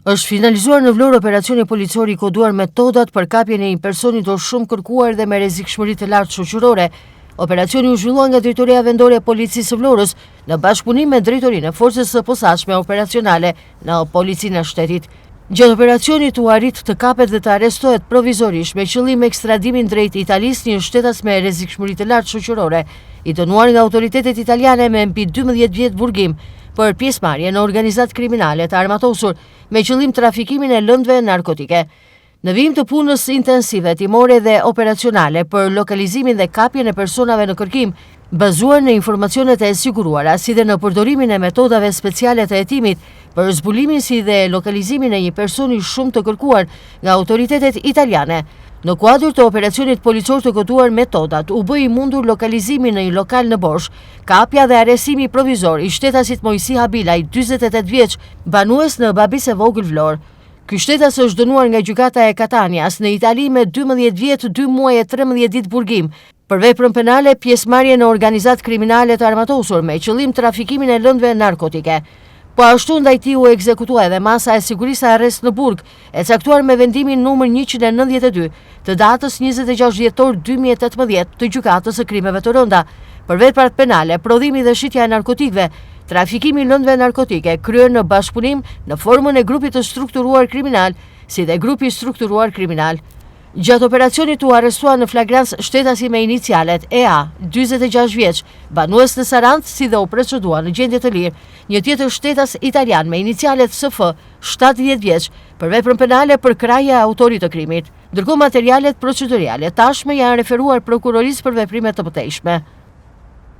Është finalizuar në Vlorë operacioni policor i koduar Metodat për kapjen e një personi të shumëkërkuar dhe me rrezikshmëri të lartë shoqërore. Operacioni u zhvillua nga Drejtoria Vendore e Policisë së Vlorës në bashkëpunim me Drejtorinë e Forcës së Posaçme Operacionale në Policinë e Shtetit. Gjatë operacionit u arrit të kapet dhe të arrestohet provizorisht me qëllim ekstradimin drejt Italisë një shtetas me rrezikshmëri të lartë shoqërore, i dënuar nga autoritetet italiane me mbi 12 vjet burgim për pjesëmarrje në organizatë kriminale të armatosur me qëllim trafikimin e lëndëve narkotike. Në vijim të punës intensive hetimore dhe operacionale për lokalizimin dhe kapjen e personave në kërkim, bazuar në informacionet e siguruara si dhe në përdorimin e metodave speciale të hetimit për zbulimin si dhe lokalizimin e një personi shumë të kërkuar nga autoritetet italiane. Në kuadër të operacionit policor të koduar Metodat, u bë i mundur lokalizimi në një lokal në Borsh, kapja dhe arrestimi provizor i shtetasit Moisi Habilaj, 48 vjeç, banues në Babicë e Vogël Vlorë. Ky shtetas është dënuar nga gjykata e Catanias në Itali me 12 vjet, 2 muaj e 13 ditë burgim për veprën penale pjesëmarrje në organizatë kriminale të armatosur me qëllim trafikimin e lëndëve narkotike. Po ashtu ndaj tij u ekzekutua edhe masa e sigurisë arrest në burg, e caktuar me vendimin numër 192 të datës 26 dhjetor 2018 të Gjykatës së Krimeve të Rënda për veprat penale prodhimi dhe shitja e narkotikëve, trafikimi i lëndëve narkotike kryer në bashkëpunim në formën e grupit të strukturuar kriminal, si dhe grupi i strukturuar kriminal. Gjatë operacionit u arrestua në flagrancë shtetasi me inicialet EA, 46 vjeç, banues në Sarandë, si dhe u procedua në gjendje të lirë një tjetër shtetas italian me inicialet SF, 70 vjeç, për veprën penale përkrahja e autorit të krimit. Ndërkohë materialet procedurale tashmë janë referuar prokurorisë për veprime të mëtejshme.